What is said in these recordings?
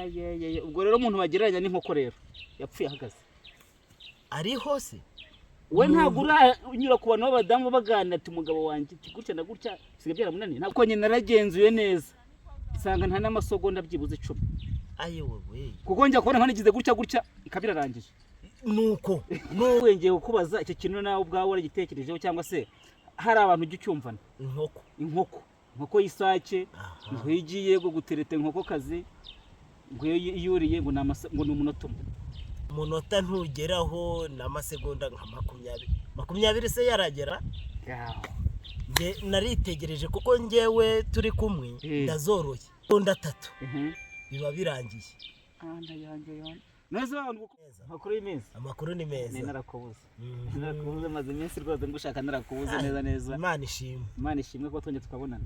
Ayeyeye, ubwo rero umuntu bagereranya n'inkoko rero yapfuye ahagaze. Ariho se? We ntabwo uranyura ku bantu b'abadamu baganira ati: "Umugabo wanjye ati gutya na gutya bisigaye byaramunaniye"? Ntabwo nyine naragenzuye neza, nsanga nta n'amasegonda byibuze 10. Ayiwe we! Kuko njya kubona nkanigize gutya gutya, ikaba irarangije. Nuko Wengeye kukubaza icyo kintu, nawe ubwawe waragitekerejeho cyangwa se hari abantu ujya ucyumvana? Inkoko. Inkoko y'isake. Ngo iyo igiye ngo gutereta inkokokazi, ngo iyo yuriye ngo ni umunota umwe. Umunota ntugeraho, n'amasegonda nka 20, 20 se yaragera? Nge naritegereje, kuko ngewe turi kumwe ndazoroye, segonda 3 biba birangiye. Neza abantu, amakuru y'iminsi? Amakuru ni Ni meza. Narakubuze, narakubuze, maze iminsi rwose ngushaka, narakubuze neza neza. Imana ishimwe. Imana ishimwe kuba twongeye tukabonana.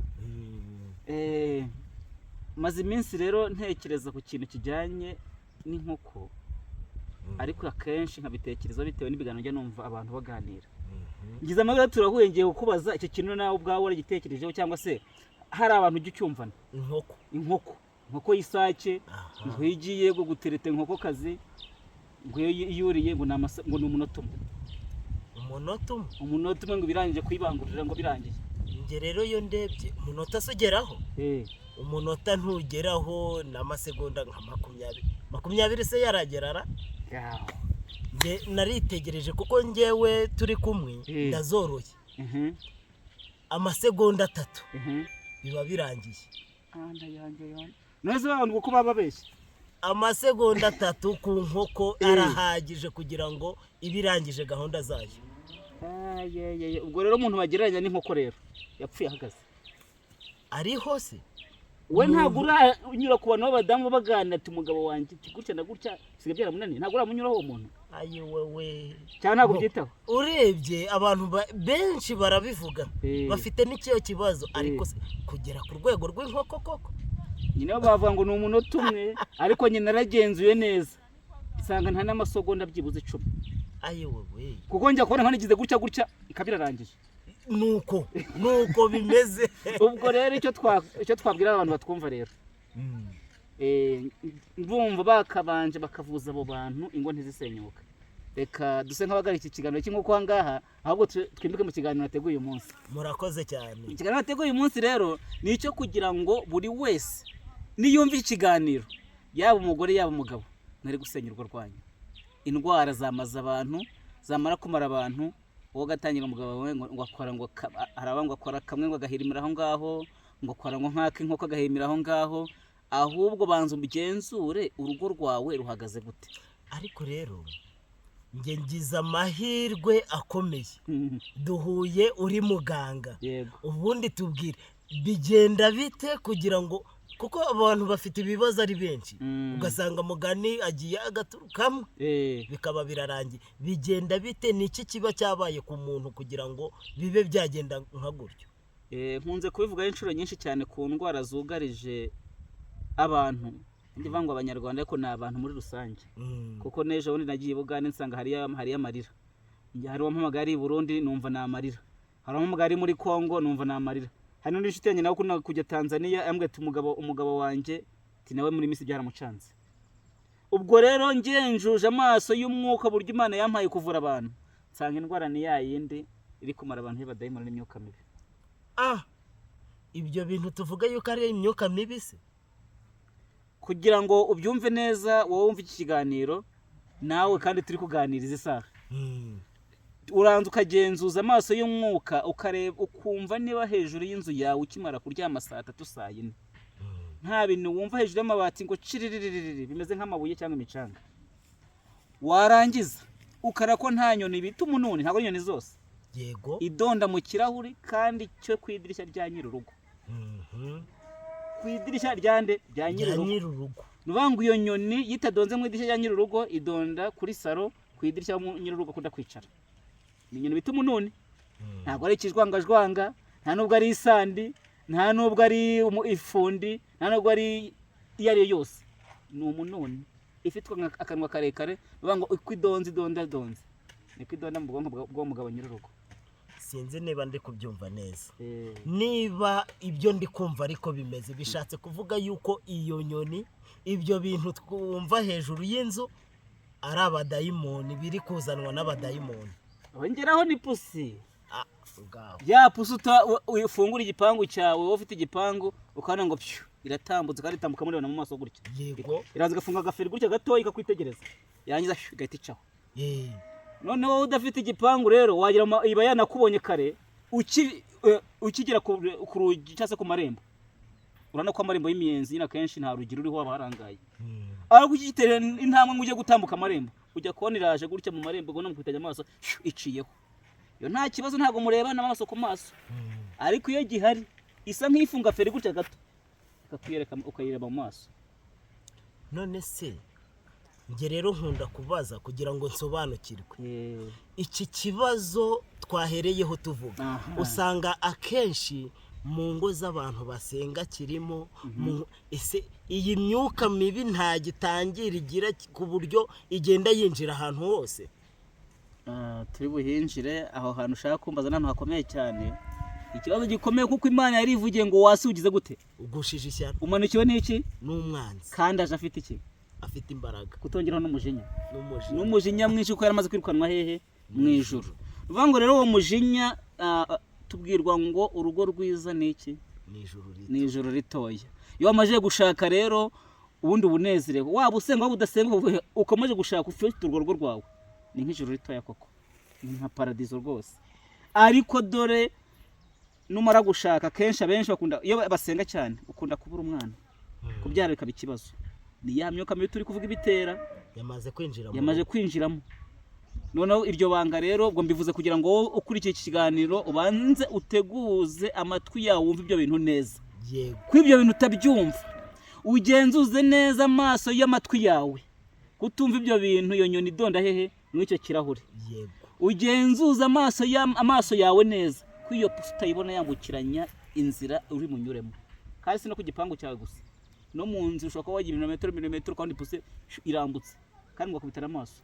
Maze iminsi rero ntekereza ku kintu kijyanye n'inkoko, ariko akenshi nkabitekereza bitewe n'ibiganiro njya numva abantu baganira. Ngize amahirwe turahuye, ngiye kukubaza icyo kintu, nawe ubwawe waragitekerejeho cyangwa se hari abantu ujya ucyumvana? Inkoko. Inkoko y'isake. Ngo iyo igiye ngo gutereta inkokokazi, ngo iyo yuriye ngo ni umunota umwe. Umunota umwe? Umunota umwe, ngo birangije kuyibangurira, ngo birangiye. Njye rero iyo ndebye, umunota se ugeraho? Umunota ntugeraho, n'amasegonda nka 20, 20 se yaragera ra? Njye naritegereje, kuko ngewe turi kumwe ndazoroye, amasegonda 3 biba birangiye. Neza abantu, kuko baba babeshya. Amasegonda 3 ku nkoko arahagije kugira ngo ibe irangije gahunda zayo. Ayeyeye, ubwo rero umuntu bagereranya n'inkoko rero yapfuye ahagaze. Ariho se? We ntabwo uranyura ku bantu b'abadamu baganira ati: "Umugabo wanjye ati gutya na gutya bisigaye byaramunaniye"? Ntabwo uramunyuraho uwo muntu? Ayiwe we! Cyangwa ntabwo ubyitaho? Urebye abantu benshi barabivuga, bafite n'ikiyo kibazo, ariko se kugera ku rwego rw'inkoko koko? Nyine bo bavuga ngo ni umunota umwe, ariko nyine naragenzuye neza, nsanga nta n'amasegonda byibuze 10. Ayiwe we! Kuko njya kubona nkanigize gutya gutya, ikaba irarangije. Nuko bimeze. Ubwo rero icyo twabwira abantu batwumva rero, ndumva bakabanje bakavuza abo bantu, ingo ntizisenyuka. Reka duse nk'abagarika iki kiganiro cy'inkoko aha ngaha, ahubwo twimbike mu kiganiro nateguye uyu munsi. Murakoze cyane. Ikiganiro nateguye uyu munsi rero ni icyo kugira ngo buri wese niyumva iki kiganiro, yaba umugore yaba umugabo, mwari gusenya urugo rwanyu. Indwara zamaze abantu, zamara kumara abantu, wowe ugatangira umugabo wawe ngo akora ngo haraba ngo akora kamwe ngo agahirimira aho ngaho, ngo akora ngo nk'ak'inkoko agahirimira aho ngaho. Ahubwo banza ugenzure urugo rwawe ruhagaze gute. Ariko rero njye ngize amahirwe akomeye, duhuye uri muganga. Ubundi tubwire, bigenda bite kugira ngo, kuko abantu bafite ibibazo ari benshi, ugasanga mugani agiye agaturukamo bikaba birarangiye. Bigenda bite? Ni iki kiba cyabaye ku muntu kugira ngo bibe byagenda nka gutyo? Nkunze kubivugaho inshuro nyinshi cyane ku ndwara zugarije abantu, ndivuga ngo Abanyarwanda, ariko ni abantu muri rusange, kuko n'ejo bundi nagiye i Bugande, nsanga hariyo amarira. Njye hari uwampamagaye ari i Burundi, numva ni amarira. Hari uwampamagaye ari muri Congo, numva ni amarira. Hari n'undi nshuti yanjye nawe ukunda kujya Tanzania, yambwiye ati: Umugabo wanjye," ati, "nawe muri minsi byaramucanze." Ubwo rero ngenjuje amaso y'umwuka, buryo Imana yampaye kuvura abantu, nsanga indwara ni ya yindi iri kumara abantu y'abadayimoni n'imyuka mibi. Ah, ibyo bintu tuvuga yuko ari imyuka mibi se? Kugira ngo ubyumve neza, wowe wumve iki kiganiro nawe kandi turi kuganiriza isaha, uranza ukagenzuza amaso y'umwuka, ukareba, ukumva niba hejuru y'inzu yawe ukimara kuryama saa 3, saa 4, nta bintu wumva hejuru y'amabati ngo ciriririri, bimeze nk'amabuye cyangwa imicanga. Warangiza ukareba ko nta nyoni bita umununi, ntabwo ari inyoni zose, idonda mu kirahuri kandi cyo ku idirishya rya nyir'urugo. Ku idirishya rya nde? Rya rya nyir'urugo. Nyir'urugo. Ni ukuvuga ngo iyo nyoni iyo itadonze mu idirishya rya nyir'urugo, idonda kuri salo ku idirishya aho nyir'urugo akunda kwicara. Ni inyoni bita umununi. Ntabwo ari ikijwangajwanga, nta nubwo ari isandi, nta nubwo ari ifundi, nta nubwo ari iyo ari yo yose. Ni umununi ifite akanwa karekare. Ni ukuvuga ngo uko idonze, idonda donze, niko idonda mu bwonko bw'uwo mugabo nyir'urugo. Sinzi niba ndi kubyumva neza. Niba ibyo ndi kumva ariko bimeze, bishatse kuvuga yuko iyo nyoni, ibyo bintu twumva hejuru y'inzu, ari abadayimoni, biri kuzanwa n'abadayimoni? Ongeraho ni pusi. Ah, ngaho. Ya pusi ufungura igipangu cyawe, wowe ufite igipangu, ukabona ngo pyu, iratambutse, kandi itambuka murebana mu maso gutya. Iraza igafunga agaferi gutya gatoya, ikakwitegereza, yarangiza pyu, igahita icaho. Noneho wowe udafite igipangu rero, wagira iba yanakubonye kare ukigera ku rugi cyangwa se ku marembo. Urabona ko amarembo y'imiyenzi nyine akenshi nta rugi ruriho, haba harangaye. Ariko ukigitera intambwe ngo ujye gutambuka amarembo, ujya kubona iraje gutya mu marembo, ubona mukwitega amaso, shyu, iciyeho. Iyo nta kibazo, ntabwo murebana amaso ku maso. Ariko iyo gihari, isa nk'ifunga feri gutya gato, ikakuyereka, ukayireba mu maso. None se njye rero nkunda kubaza kugira ngo nsobanukirwe iki kibazo twahereyeho tuvuga. Usanga akenshi mu ngo z'abantu basenga kirimo ese iyi myuka mibi nta gitangira igira ku buryo igenda yinjira ahantu hose? Ah, turi buhinjire aho hantu ushaka kumbaza, n'ahantu hakomeye cyane, ikibazo gikomeye, kuko Imana yarivugiye ngo wasi ugize gute? Ugushije ishyano. Umanukiwe n'iki? N'umwanzi. Kandi aje afite iki? Afite imbaraga. Kutongeraho n'umujinya. N'umujinya. N'umujinya mwinshi, kuko yaramaze kwirukanwa hehe? Mu ijuru. Uvuga ngo rero uwo mujinya, tubwirwa ngo urugo rwiza ni iki? Ni ijuru rito. Ni ijuru ritoya. Iyo wamaze gushaka rero, ubundi ubunezerewe, waba usenga waba udasenga, ukomeje gushaka ufite urwo rugo rwawe, ni nk'ijuru ritoya koko, ni nka paradizo rwose. Ariko dore numara gushaka, kenshi abenshi bakunda, iyo basenga cyane, ukunda kubura umwana, kubyara bikaba ikibazo. Ni ya myuka mibi turi kuvuga ibitera. Yamaze kwinjira mu Yamaze rugo. kwinjiramo. Noneho iryo banga rero, ubwo mbivuze kugira ngo wowe ukurikiye iki kiganiro ubanze uteguze amatwi yawe, wumve ibyo bintu neza. Ko ibyo bintu utabyumva, ugenzuze neza amaso y'amatwi yawe kutumva ibyo bintu, iyo nyoni idonda hehe? Muri icyo kirahure. Ugenzuze amaso yawe neza ko iyo pusi utayibona yambukiranya inzira uri bunyuremo. Kandi si no ku gipangu cyawe gusa, no mu nzu ushobora kuba wagira ibirometero ibirometero, kandi ipusi irambutse, kandi mugakubitana amaso.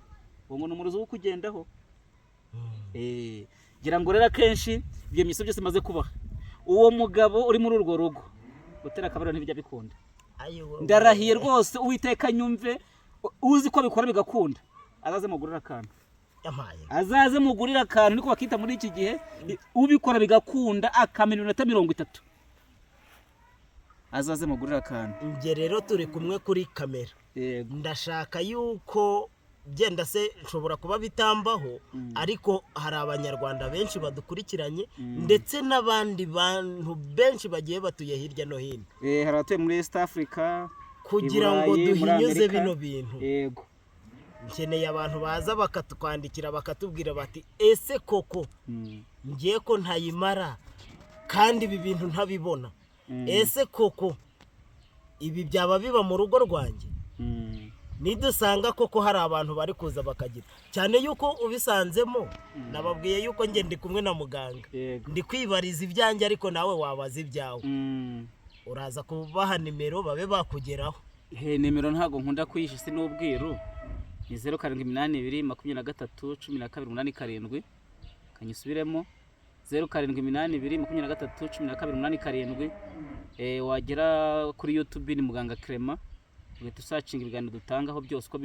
Uwo ngo ni umurozi wo kugendaho. Ngira ngo rero akenshi ibyo bimenyetso byose bimaze kubaha uwo mugabo uri muri urwo rugo, gutera akabariro ntibijya bikunda. Ayiwe. Ndarahiye rwose, Uwiteka nyumve, uzi ko bikora bigakunda azaze mugurire akantu. Yampaye. Azaze mugurire akantu, niko bakita muri iki gihe. Ubikora bigakunda, akamena iminota 30, azaze mugurire akantu. Njye rero turi kumwe kuri kamera. Ndashaka yuko byenda se nshobora kuba bitambaho, ariko hari Abanyarwanda benshi badukurikiranye, ndetse n'abandi bantu benshi bagiye batuye hirya no hino, Hari abatuye muri East Africa, kugira i ngo Burayi, muri duhinyuze Amerika. bino bintu. Nkeneye abantu baza bakatwandikira, bakatubwira bati: "Ese koko ngiye ko ntayimara kandi ibi bintu ntabibona? Ese koko ibi byaba biba mu rugo rwanjye?" Nidusanga koko hari abantu bari kuza bakagira cyane yuko ubisanzemo, nababwiye yuko njye ndi kumwe na muganga, ndi kwibariza ibyanjye, ariko nawe wabaza ibyawe. Uraza kubaha nimero babe bakugeraho. He, nimero ntabwo nkunda kuyisha, si n'ubwiru. Ni 0782231287. Kanyisubiremo: 0782231287. Wagera kuri YouTube ni Muganga Clement, ugahita usearchinga ibiganiro dutangaho byose uko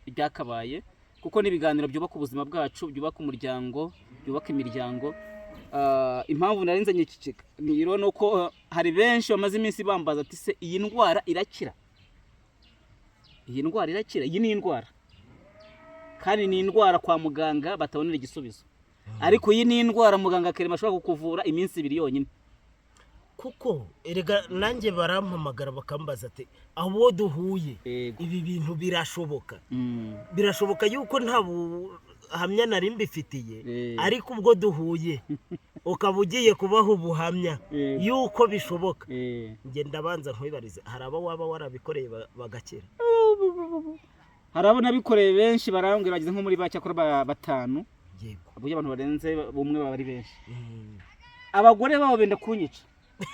byakabaye, kuko ni ibiganiro byubaka ubuzima bwacu, byubaka umuryango, byubaka imiryango. Impamvu nari nzanye iki kiganiro ni uko hari benshi bamaze iminsi bambaza ati: "Se iyi ndwara irakira? Iyi ndwara irakira?" Iyi ni indwara, kandi ni indwara kwa muganga batabonera igisubizo, ariko iyi ni indwara muganga Clement ashobora kukuvura iminsi 2 yonyine. Kuko erega nanjye barampamagara bakambaza ati: "Abo duhuye, ibi bintu birashoboka?" Birashoboka yuko nta buhamya nari mbifitiye, ariko ubwo duhuye ukaba ugiye kubaha ubuhamya yuko bishoboka, njye ndabanza nkwibarize: hari abo waba warabikoreye bagakira? Hari abo nabikoreye benshi, barambwira bageze nko muri ba cyakora batanu. Uburyo abantu barenze bumwe baba ari benshi. Abagore babo benda kunyica.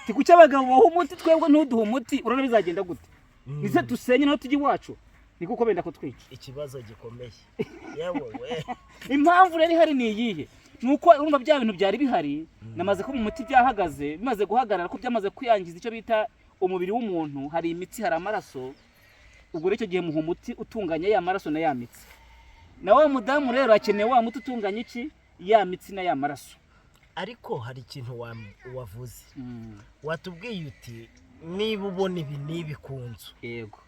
Ti kuki abagabo baha umuti, twebwe ntuduhe umuti? Urabona bizagenda gute? Nize dusenye naho tujya iwacu, ni kuko benda kutwica. Ikibazo gikomeye, yewe we. Impamvu rero ihari ni iyihe? Nuko urumva bya bintu byari bihari, namaze ko mu muti byahagaze, bimaze guhagarara ko byamaze kwiyangiza icyo bita umubiri w'umuntu, hari imitsi, hari amaraso. Ubwo rero icyo gihe muha umuti utunganya ya maraso na ya mitsi. Na wa mudamu rero akeneye wa muti utunganya iki? Ya mitsi na ya maraso. Ariko hari ikintu wavuze, watubwiye uti niba ubona ibi n'ibi ku nzu,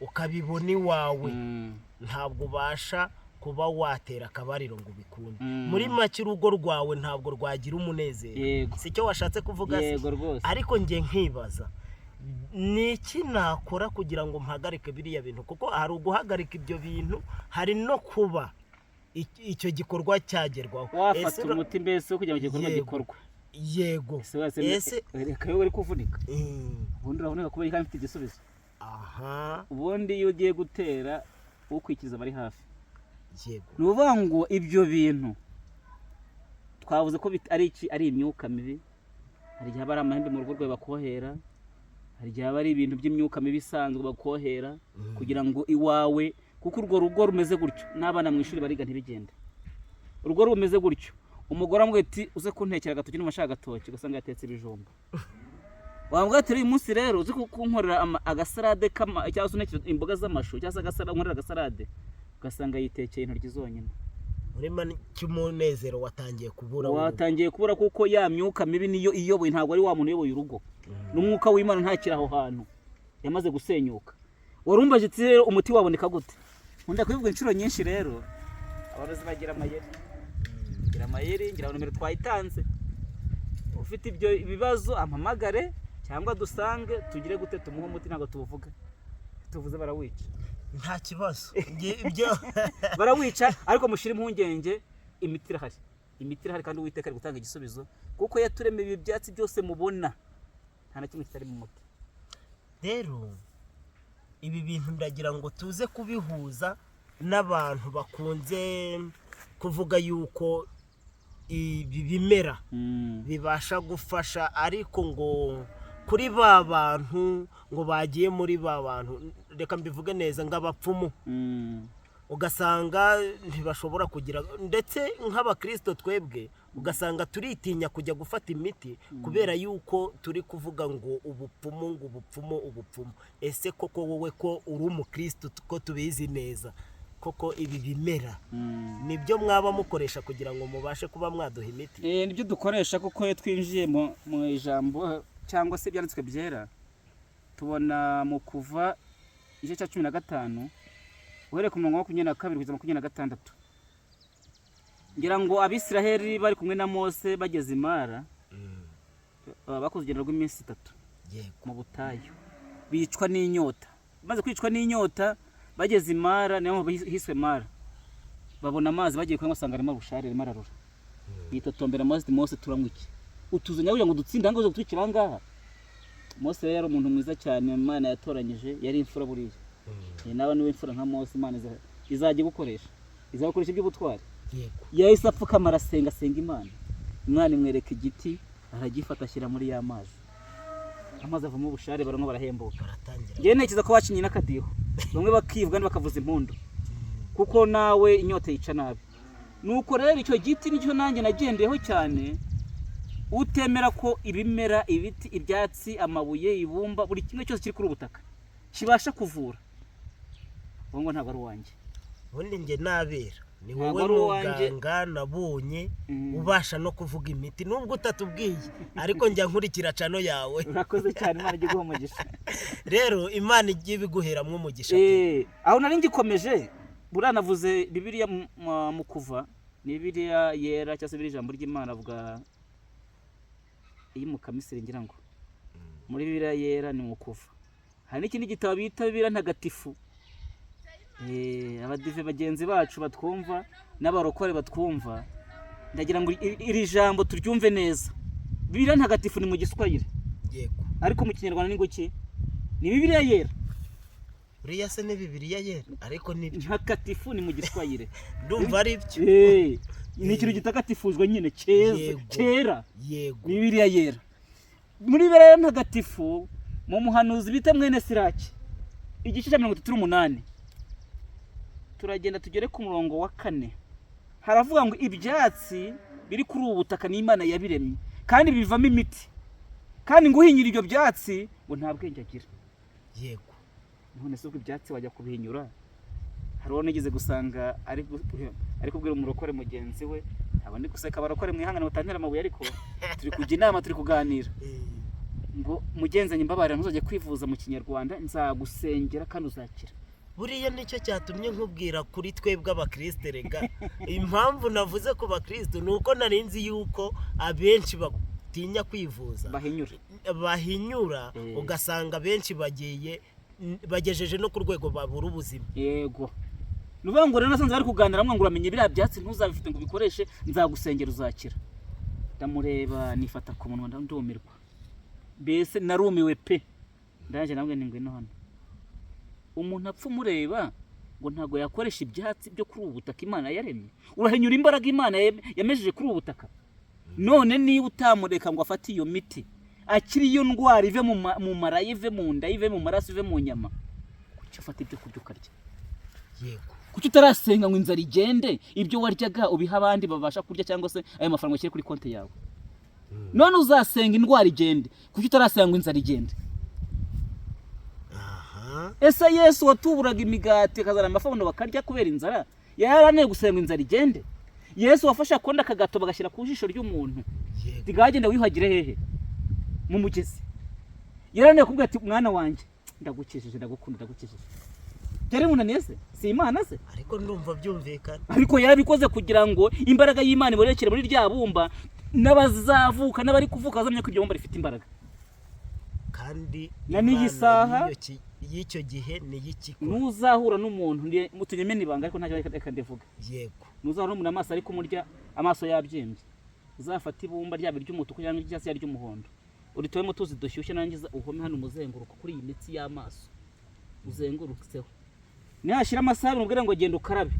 ukabibona iwawe, ntabwo ubasha kuba watera akabariro ngo ubikunde. Muri make, urugo rwawe ntabwo rwagira umunezero. Si cyo washatse kuvuga se? Yego rwose. Ariko njye nkibaza, ni iki nakora kugira ngo mpagarike biriya bintu? Kuko hari uguhagarika ibyo bintu, hari no kuba icyo gikorwa cyagerwaho. Wafata umuti mbese wo kugira ngo igikorwa gikorwe. Yego. Ese wese Ese reka, wowe uri kuvunika, ubundi uravunika kubera ko mfite igisubizo. Ubundi iyo ugiye gutera, ukwikiza abari hafi. Ni ukuvuga ngo ibyo bintu twavuze ko ari iki? Ari imyuka mibi. Hari igihe haba ari amahembe mu rugo rwawe bakohera, hari igihe haba ari ibintu by'imyuka mibi isanzwe bakohera kugira ngo iwawe, kuko urwo rugo rumeze gutyo, n'abana mu ishuri bariga ntibigende. Urugo rumeze gutyo, umugore amubwira ati: "Uze kuntekera agatoki, niba ashaka agatoki," ugasanga yatetse ibijumba. Wambwira ati: "Uyu munsi rero uze kunkorera agasalade cyangwa se untekere imboga z'amashu, cyangwa se agasarade, unkorera agasalade," ugasanga yitekeye intoryi zonyine. Muri make, umunezero watangiye kubura wowe. Watangiye kubura, kuko ya myuka mibi niyo iyoboye, ntabwo ari wa muntu uyoboye urugo. N'umwuka w'Imana ntakiri aho hantu, yamaze gusenyuka. Warumbaje ati: "Rero umuti waboneka gute?" Nkunda kubivuga inshuro nyinshi rero, abarozi bagira amayeri, bagira amayeri. Ngira ngo nomero twayitanze, ufite ibyo bibazo ampamagare cyangwa dusange, tugire gute, tumuhe umuti. Ntabwo tuwuvuga, tuvuze barawica. Nta kibazo. Nge ibyo Barawica, ariko mushyire impungenge, imiti irahari, imiti irahari, kandi Uwiteka ari gutanga igisubizo, kuko yaturemeye ibi byatsi byose mubona, nta na kimwe kitari mu muti. Rero ibi bintu ndagira ngo tuze kubihuza n'abantu bakunze kuvuga yuko ibi bimera bibasha gufasha, ariko ngo kuri ba bantu ngo bagiye muri ba bantu, reka mbivuge neza, ngo abapfumu, ugasanga ntibashobora kugira, ndetse nk'abakirisito twebwe ugasanga turitinya kujya gufata imiti kubera yuko turi kuvuga ngo ubupfumu, ngo ubupfumu, ubupfumu. Ese koko wowe ko uri umukristo, ko tubizi neza, koko ibi bimera nibyo mwaba mukoresha kugira ngo mubashe kuba mwaduha imiti? Nibyo dukoresha, kuko iyo twinjiye mu ijambo cyangwa se ibyanditswe byera, tubona mu Kuva igice cya 15, uhereye ku murongo wa 22 kugeza 26. Ngira ngo Abisiraheli bari kumwe na Mose bageze i Mara, bakoze urugendo rw'iminsi 3 mu butayu, bicwa n'inyota. Bamaze kwicwa n'inyota, bageze i Mara, niyo mpamvu hiswe Mara, babona amazi, bagiye kunywa basanga arimo ubushari, arimo ararura. Bitotombera Mose ati: "Mose, turanywa iki? Utuzanye kugira ngo dutsinde ahangaha, uze kutwicira ahangaha?" Mose rero yari umuntu mwiza cyane Imana yatoranyije, yari imfura buriya. Nawe niwe imfura nka Mose, Imana izajya igukoresha, izagukoresha iby'ubutwari. Yahise apfukama arasenga, asenga Imana, Imana imwereka igiti, aragifata ashyira muri ya mazi, amazi avamo ubushare, baranywa barahembuka. Baratangira. Njyewe ntekereza ko bacinye n'akadiho, bamwe bakivuga abandi bakavuza impundu, kuko nawe inyota yica nabi. Nuko rero icyo giti nicyo nanjye nagendeyeho cyane. Utemera ko ibimera, ibiti, ibyatsi, amabuye, ibumba, buri kimwe cyose kiri kuri ubu butaka kibasha kuvura, uwo ngo ntabwo ari uwanjye. Ubundi njye nabera ni Ntabwo wowe ari uwanjye. muganga nabonye ubasha no kuvuga imiti, nubwo utatubwiye, ariko njya nkurikira channel yawe. Urakoze cyane, Imana ijye iguha umugisha. Rero Imana ijye ibiguheramo umugisha pe. Aho nari ngikomeje, buriya navuze Bibiliya mu Kuva, ni Bibiliya yera cyangwa se biriya ijambo ry'Imana avuga iyi mu Kamisiri, ngira ngo muri Bibiliya yera ni mu Kuva. Hari n'ikindi gitabo bita Bibiliya ntagatifu. Abadive bagenzi bacu batwumva n'abarokore batwumva, ndagira ngo iri jambo turyumve neza. Bibiliya ntagatifu ni mu Giswahili, ariko mu Kinyarwanda ni nguki? Ni Bibiliya yera. Buriya se ni Bibiliya yera? Ariko nibyo. Ntagatifu ni mu Giswahili. Ndumva ari byo. Ni ikintu gitagatifujwe nyine, cyeza, cyera. Ni Bibiliya yera. Muri Bibiliya ntagatifu, mu muhanuzi bita mwene Siraki, igice cya 38, turagenda tugere ku murongo wa 4, haravuga ngo ibyatsi biri kuri ubu butaka n'Imana yabiremye, kandi bivamo imiti, kandi ngo uhinyura ibyo byatsi ngo nta bwenge agira. Yego. None se ubwo ibyatsi wajya kubihinyura? Hari uwo nigeze gusanga ari kubwira umurokore mugenzi we, ntabwo ndi guseka abarokore, mwihangane mutantera amabuye, ariko turi kujya inama, turi kuganira, ngo mugenzanye mbabarira ntuzajye kwivuza mu kinyarwanda, nzagusengera kandi uzakira. Buriya nicyo cyatumye nkubwira kuri twebwe abakristo. Rega impamvu navuze ku bakristo ni uko nari nzi yuko abenshi batinya kwivuza, bahinyura, bahinyura, ugasanga abenshi bagiye bagejeje no ku rwego babura ubuzima. Yego, ni ukuvuga ngo rero nasanze bari kuganira ngo uramenye biriya byatsi ntuzabifite ngo ubikoreshe, nzagusengera uzakira. Ndamureba nifata ku munwa, ndumirwa, mbese narumiwe pe. Ndaje nawe ni ngwino hano, umuntu apfa umureba ngo ntabwo yakoresha ibyatsi byo kuri ubu butaka Imana yaremye. Urahinyura imbaraga Imana yamejeje kuri ubu butaka. None niba utamureka ngo afate iyo miti akiri iyo ndwara, ive mu mara, ive mu nda, ive mu maraso, ive mu nyama, kuki ufata ibyo kurya ukarya? Yego. Kuki utarasenga ngo inzara igende, ibyo waryaga ubiha abandi babasha kurya, cyangwa se ayo mafaranga ushyire kuri konti yawe? None uzasenga indwara igende, kuki utarasenga ngo inzara igende? Ese Yesu watuburaga imigati akazana amafaranga bakarya kubera inzara, yarananiwe gusenga inzara igende? Yesu wafashe akondo akagato bagashyira ku jisho ry'umuntu, rigagenda wiyuhagire hehe mu mugezi, yarananiwe kubwira ati mwana wanjye ndagukijije, ndagukunda, ndagukijije? Byari bimunaniye se? Si Imana se? Ariko ndumva byumvikana. Ariko yarabikoze kugira ngo imbaraga y'Imana ibonekere muri rya bumba, n'abazavuka n'abari kuvuka bazamenye ko iryo bumba rifite imbaraga. Kandi na n'iyi Imana saha y'icyo gihe niyo ikikora. Ntuzahura n'umuntu, tunyemene ibanga, ariko ntacyo, reka ndivuga. Yego. Ntuzahura n'umuntu amaso ari kumurya, amaso yabyimbye, uzafate ibumba ryaba iry'umutuku cyangwa iry'icyatsi cyangwa iry'umuhondo, uritobemo utuzi dushyushye, narangiza uhome hano umuzenguruko kuri iyi mitsi y'amaso, uzengurutseho. Nihashira amasaha abiri umubwire ngo genda ukarabe.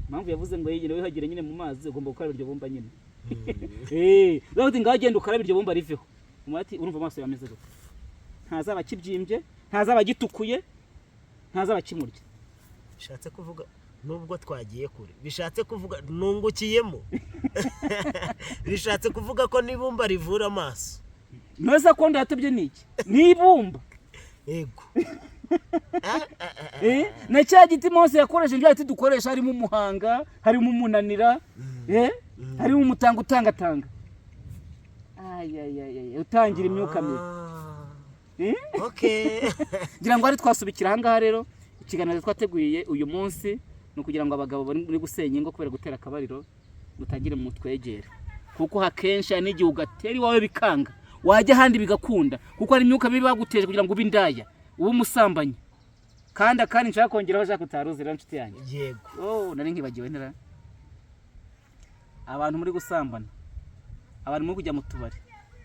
Impamvu yavuze ngo yigire wihagire nyine mu mazi, ugomba gukaraba iryo bumba nyine. Uzavuga uti ngaho genda ukarabe iryo bumba riveho. Umubwire ati urumva amaso yawe ameze gute? Ntazaba akibyimbye, ntazaba agitukuye, ntazaba akimurya. Bishatse kuvuga, nubwo twagiye kure, bishatse kuvuga nungukiyemo, bishatse kuvuga ko n'ibumba rivura amaso. Ntuzi ko yatobye ni iki? Ni ibumba. Yego. Na cya giti Mose yakoresheje, bya biti dukoresha, harimo umuhanga, harimo umunanira, harimo umutanga utangatanga, ay, utangira imyuka mibi. Ngira ngo ari twasubikira ahangaha rero. Ikiganiro twateguye uyu munsi ni ukugira ngo abagabo bari muri gusenya ingo kubera gutera akabariro mutangire mutwegere, kuko akenshi hari n'igihe ugatera iwawe bikanga, wajya ahandi bigakunda, kuko hari imyuka mibi baguteje kugira ngo ube indaya, ube umusambanyi. Kandi akandi nshaka kongeraho, Jacques utaruzi rero nshuti yanjye. Yego. Oh, nari nkibagiwe ntera. Abantu muri gusambana, abantu muri kujya mu tubari,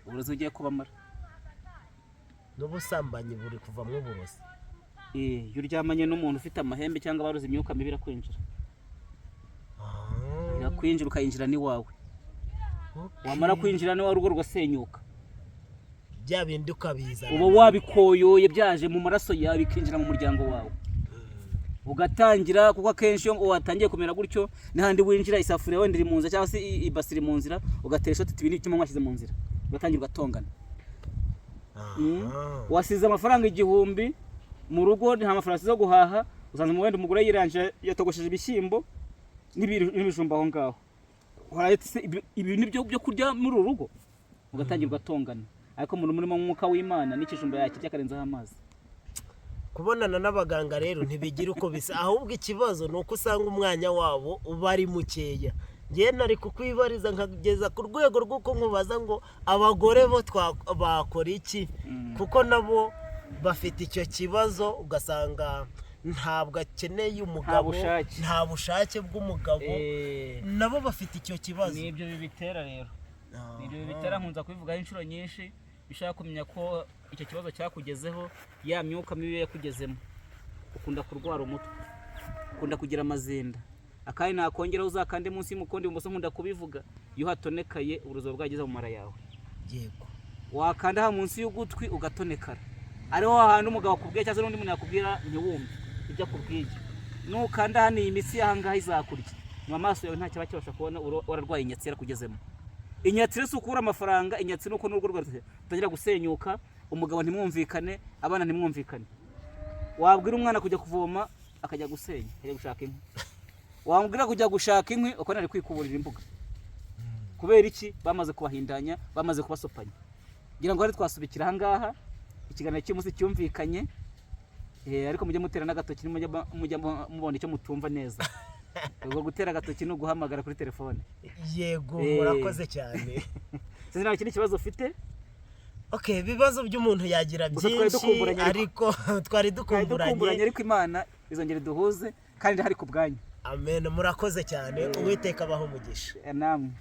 uburozi bugiye kubamara. N'ubusambanyi buri kuvamo uburozi. Iyo uryamanye n'umuntu ufite amahembe cyangwa baruzi, imyuka mibi irakwinjira. Irakwinjira ukayinjira n'iwawe. Wamara kwinjira n'iwawe, urugo rugasenyuka. Bya bindi ukabizana. Uba wabikoyoye, byaje mu maraso yawe, bikinjira mu muryango wawe, ugatangira, kuko akenshi iyo watangiye kumera gutyo n'ahandi winjira, isafuriya wenda iri mu nzira cyangwa se ibasi iri mu nzira, ugatera ishoti uti ibi ni icyuma mwashyize mu nzira, ugatangira ugatongana. Wasize amafaranga 1000 mu rugo, nta mafaranga asize yo guhaha, usanze wenda umugore yirangije yatogosheje ibishyimbo n'ibijumba aho ngaho. Waraye ati se ibi ni byo byo kurya muri uru rugo? Ugatangira ugatongana. Ariko umuntu murimo mwuka w'Imana n'ikijumba yakirya akarenzaho amazi. Kubonana n'abaganga rero ntibigira uko bisa, ahubwo ikibazo ni uko usanga umwanya wabo uba ari mukeya. Njyewe nari kukwibariza nkageza ku rwego rw'uko nkubaza ngo abagore bo bakora iki, kuko nabo bafite icyo kibazo, ugasanga ntabwo akeneye umugabo, bushake. Nta bushake bw'umugabo, nabo bafite icyo kibazo. Nibyo bibitera rero, nibyo bibitera. Nkunza kubivugaho inshuro nyinshi. Bishaka kumenya ko icyo kibazo cyakugezeho, ya myuka mibi yakugezemo, ukunda kurwara umutwe, ukunda kugira amazinda. Akandi nakongeraho, uzakande munsi y'umukondo ibumoso, nkunda kubivuga, iyo hatonekaye uburozi buba bwageze mu mara yawe. Wakanda aha munsi y'ugutwi ugatonekara, ariho hahandi umugabo akubwiye cyangwa se n'undi muntu yakubwira ntiwumve ibyo akubwiye. Nukanda hano, iyi mitsi y'aha ngaha izakurya mu maso yawe, nta kiba kibasha kubona, wararwaye inyatsi yarakugezemo. Inyatsi rero si ukubura amafaranga, inyatsi ni uko n'urugo rwawe rutangira gusenyuka, umugabo ntimwumvikane, abana ntimwumvikane. Wabwira umwana kujya kuvoma, akajya gusenya, akajya gushaka inkwi. Wamubwira kujya gushaka inkwi, ukabona ari kwikuburira imbuga. Kubera iki? Bamaze kubahindanya, bamaze kubasopanya. Ngira ngo hari twasubikira ahangaha ikiganiro cy'umunsi cyumvikanye. Ariko mujye mutera n'agatoki nimujya mujya mubona icyo mutumva neza. Ubwo gutera agatoki ni uguhamagara kuri telefone. Yego, murakoze cyane. Sinzi nawe ikindi kibazo ufite. Okay, ibibazo by'umuntu yagira Gusa twari byinshi, dukumburanye ariko. ariko twari Twari dukumburanye, dukumburanye. ariko Imana izongera iduhuze, kandi ndahari ku bwanyu. Amen, murakoze cyane, Uwiteka abaho umugisha. Namwe.